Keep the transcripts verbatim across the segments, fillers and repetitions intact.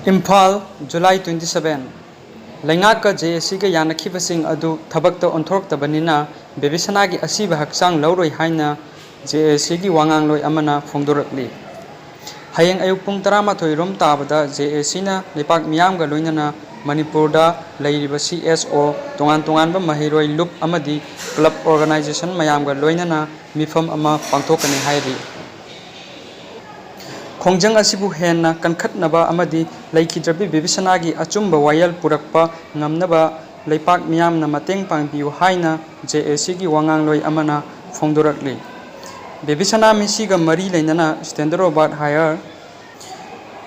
Imphal, July twenty seven꯫ ꯂꯩꯉꯥꯛꯀ J A Cꯒ ꯌꯥꯅꯈꯤꯕꯁꯤꯡ ꯑꯗꯨ ꯊꯕꯛꯇ ꯑꯣꯟꯊꯣꯔꯛꯇꯕꯅꯤꯅ ꯕꯦꯕꯤꯁꯅꯥꯒꯤ ꯑꯁꯤꯕ ꯍꯛꯆꯥꯡ ꯂꯧꯔꯣꯏ ꯍꯥꯏꯅ J A Cꯒꯤ ꯋꯥꯉꯥꯡꯂꯣꯏ ꯑꯃꯅ ꯐꯣꯡꯗꯣꯔꯛꯂꯤ꯫ ꯍꯌꯦꯡ ꯑꯌꯨꯛ ꯄꯨꯡ ꯇꯔꯥꯃꯥꯊꯣꯏ ꯔꯣꯝ ꯇꯥꯕꯗ J A Cꯅ ꯂꯩꯄꯥꯛ ꯃꯤꯌꯥꯝꯒ ꯂꯣꯏꯅꯅ ꯃꯅꯤꯄꯨꯔꯗ ꯂꯩꯔꯤꯕ C S O, ꯇꯣꯉꯥꯟ ꯇꯣꯉꯥꯟꯕ ꯃꯍꯩꯔꯣꯏ ꯂꯨꯞ ꯑꯃꯗꯤ club organization ꯃꯌꯥꯝꯒ ꯂꯣꯏꯅꯅ ꯃꯤꯐꯝ ꯑꯃ ꯄꯥꯡꯊꯣꯛꯀꯅꯤ ꯍꯥꯏꯔꯤ꯫ ꯈꯣꯡꯖꯪ ꯑꯁꯤꯕꯨ ꯍꯦꯟꯅ ꯀꯟꯈꯠꯅꯕ ꯑꯃꯗꯤ ꯂꯩꯈꯤꯗ꯭ꯔꯕꯤ ꯕꯦꯕꯤꯁꯅꯥꯒꯤ ꯑꯆꯨꯝꯕ ꯋꯥꯌꯦꯜ ꯄꯨꯔꯛꯄ ꯉꯝꯅꯕ ꯂꯩꯄꯥꯛ ꯃꯤꯌꯥꯝꯅ ꯃꯇꯦꯡ ꯄꯥꯡꯕꯤꯌꯨ ꯍꯥꯏꯅ J A Cꯒꯤ ꯋꯥꯉꯥꯡꯂꯣꯏ ꯑꯃꯅ ꯐꯣꯡꯗꯣꯔꯛꯂꯤ꯫ ꯕꯦꯕꯤꯁꯅꯥ ꯃꯤꯁꯤꯒ ꯃꯔꯤ ꯂꯩꯅꯅ Standard Robert Higher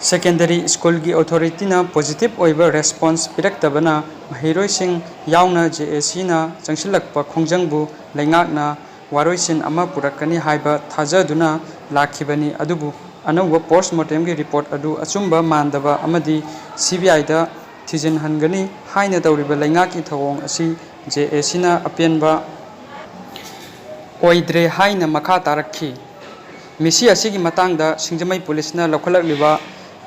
Secondary Schoolꯒꯤ authorityꯅ positive ꯑꯣꯏꯕ response ꯄꯤꯔꯛꯇꯕꯅ ꯃꯍꯩꯔꯣꯏꯁꯤꯡ ꯌꯥꯎꯅ J A Cꯅ ꯆꯪꯁꯤꯜꯂꯛꯄ ꯈꯣꯡꯖꯪꯕꯨ ꯂꯩꯉꯥꯛꯅ ꯋꯥꯔꯣꯏꯁꯤꯟ ꯑꯃ ꯄꯨꯔꯛꯀꯅꯤ ꯍꯥꯏꯕ ꯊꯥꯖꯗꯨꯅ ꯂꯥꯛꯈꯤꯕꯅꯤ, ꯑꯗꯨꯕꯨ ꯑꯅꯧꯕ post mortemꯒꯤ report ꯑꯗꯨ ꯑꯆꯨꯝꯕ ꯃꯥꯟꯗꯕ ꯑꯃꯗꯤ C B Iꯗ ꯊꯤꯖꯤꯟꯍꯟꯒꯅꯤ ꯍꯥꯏꯅ ꯇꯧꯔꯤꯕ ꯂꯩꯉꯥꯛꯀꯤ ꯊꯧꯑꯣꯡ ꯑꯁꯤ J A Cꯅ ꯑꯄꯦꯟꯕ ꯑꯣꯏꯗ꯭ꯔꯦ ꯍꯥꯏꯅ ꯃꯈꯥ ꯇꯥꯔꯛꯈꯤ꯫ ꯃꯤꯁꯤ ꯑꯁꯤꯒꯤ ꯃꯇꯥꯡꯗ ꯁꯤꯡꯖꯃꯩ ꯄꯨꯂꯤꯁꯅ ꯂꯧꯈꯠꯂꯛꯂꯤꯕ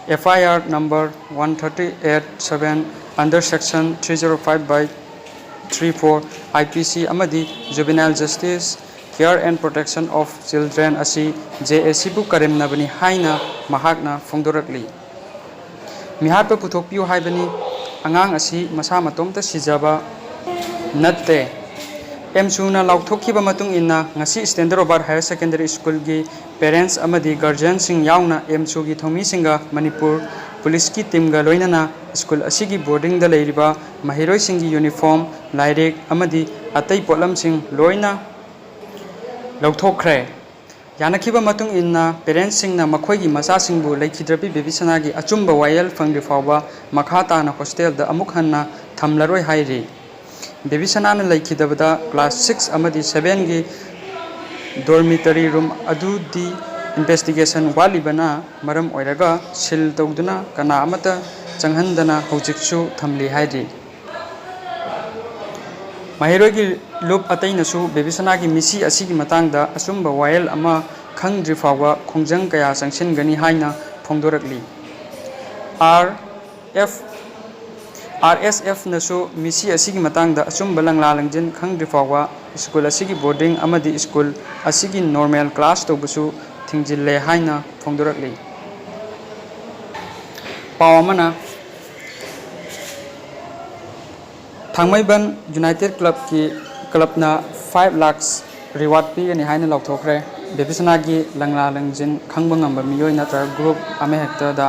F I R number one thirty eight seven under section three zero five by three four I P C ꯑꯃꯗꯤ Juvenile Justice Care and Protection of Children ꯑꯁꯤ J A Cꯕꯨ ꯀꯔꯦꯝꯅꯕꯅꯤ ꯍꯥꯏꯅ ꯃꯍꯥꯛꯅ ꯐꯣꯡꯗꯣꯔꯛꯂꯤ꯫ ꯃꯤꯍꯥꯠꯄ ꯄꯨꯊꯣꯛꯄꯤꯌꯨ ꯍꯥꯏꯕꯅꯤ꯫ ꯑꯉꯥꯡ ꯑꯁꯤ ꯃꯁꯥ ꯃꯇꯣꯝꯇ ꯁꯤꯖꯕ ꯅꯠꯇꯦ꯫ ꯑꯦꯝꯁꯨꯅ ꯂꯥꯎꯊꯣꯛꯈꯤꯕ ꯃꯇꯨꯡ ꯏꯟꯅ, ꯉꯁꯤ Standard Robert Higher Secondary Schoolꯒꯤ parents ꯑꯃꯗꯤ guardianꯁꯤꯡ ꯌꯥꯎꯅ ꯑꯦꯝꯁꯨꯒꯤ ꯊꯧꯃꯤꯁꯤꯡꯒ ꯃꯅꯤꯄꯨꯔ ꯄꯨꯂꯤꯁꯀꯤ teamꯒ ꯂꯣꯏꯅꯅ school ꯑꯁꯤꯒꯤ boardingꯗ ꯂꯩꯔꯤꯕ ꯃꯍꯩꯔꯣꯏꯁꯤꯡꯒꯤ uniform, ꯂꯥꯏꯔꯤꯛ ꯑꯃꯗꯤ ꯑꯇꯩ ꯄꯣꯠꯂꯝꯁꯤꯡ ꯂꯣꯏꯅ ꯂꯧꯊꯣꯛꯈ꯭ꯔꯦ꯫ ꯌꯥꯅꯈꯤꯕ ꯃꯇꯨꯡ ꯏꯟꯅ parentsꯁꯤꯡꯅ ꯃꯈꯣꯏꯒꯤ ꯃꯆꯥꯁꯤꯡꯕꯨ ꯂꯩꯈꯤꯗ꯭ꯔꯕꯤ ꯕꯦꯕꯤꯁꯅꯥꯒꯤ ꯑꯆꯨꯝꯕ ꯋꯥꯌꯦꯜ ꯐꯪꯗ꯭ꯔꯤ ꯐꯥꯎꯕ ꯃꯈꯥ ꯇꯥꯅ hostelꯗ ꯑꯃꯨꯛ ꯍꯟꯅ ꯊꯝꯂꯔꯣꯏ ꯍꯥꯏꯔꯤ꯫ ꯕꯦꯕꯤꯁꯅꯥꯅ ꯂꯩꯈꯤꯗꯕꯗ class six ꯑꯃꯗꯤ sevenꯒꯤ dormitory room ꯑꯗꯨꯗꯤ investigation ꯋꯥꯠꯂꯤꯕꯅ ꯃꯔꯝ ꯑꯣꯏꯔꯒ seal ꯇꯧꯗꯨꯅ ꯀꯅꯥ ꯑꯃꯠꯇ ꯆꯪꯍꯟꯗꯅ ꯍꯧꯖꯤꯛꯁꯨ ꯊꯝꯂꯤ ꯍꯥꯏꯔꯤ꯫ ꯃꯍꯩꯔꯣꯏꯒꯤ ꯂꯨꯞ ꯑꯇꯩꯅꯁꯨ ꯕꯦꯕꯤꯁꯅꯥꯒꯤ ꯃꯤꯁꯤ ꯑꯁꯤꯒꯤ ꯃꯇꯥꯡꯗ ꯑꯆꯨꯝꯕ ꯋꯥꯌꯦꯜ ꯑꯃ ꯈꯪꯗ꯭ꯔꯤ ꯐꯥꯎꯕ ꯈꯣꯡꯖꯪ ꯀꯌꯥ ꯆꯪꯁꯤꯟꯒꯅꯤ ꯍꯥꯏꯅ ꯐꯣꯡꯗꯣꯔꯛꯂꯤ꯫ R ꯑꯦꯐ ꯑꯥꯔ ꯑꯦꯁ ꯑꯦꯐꯅꯁꯨ ꯃꯤꯁꯤ ꯑꯁꯤꯒꯤ ꯃꯇꯥꯡꯗ ꯑꯆꯨꯝꯕ ꯂꯪꯂꯥ ꯂꯪꯖꯤꯟ ꯈꯪꯗ꯭ꯔꯤ ꯐꯥꯎꯕ ꯁ꯭ꯀꯨꯜ ꯑꯁꯤꯒꯤ ꯕꯣꯔꯗꯤꯡ ꯑꯃꯗꯤ ꯁ꯭ꯀꯨꯜ ꯑꯁꯤꯒꯤ ꯅꯣꯔꯃꯦꯜ ꯀ꯭ꯂꯥꯁ ꯇꯧꯕꯁꯨ ꯊꯤꯡꯖꯤꯜꯂꯦ ꯍꯥꯏꯅ ꯐꯣꯡꯗꯣꯔꯛꯂꯤ꯫ ꯄꯥꯎ ꯑꯃꯅ, ꯊꯥꯡꯃꯩꯕꯟ ꯌꯨꯅꯥꯏꯇꯦꯠ ꯀ꯭ꯂꯕꯀꯤ, ꯀ꯭ꯂꯕꯅ five lakhs reward ꯄꯤꯒꯅꯤ ꯍꯥꯏꯅ ꯂꯥꯎꯊꯣꯛꯈ꯭ꯔꯦ꯫ ꯕꯦꯕꯤꯁꯅꯥꯒꯤ ꯂꯪꯂꯥ ꯂꯪꯖꯤꯟ ꯈꯪꯕ ꯉꯝꯕ ꯃꯤꯑꯣꯏ ꯅꯠꯇ꯭ꯔꯒ ꯒ꯭ꯔꯨꯞ ꯑꯃꯍꯦꯛꯇꯗ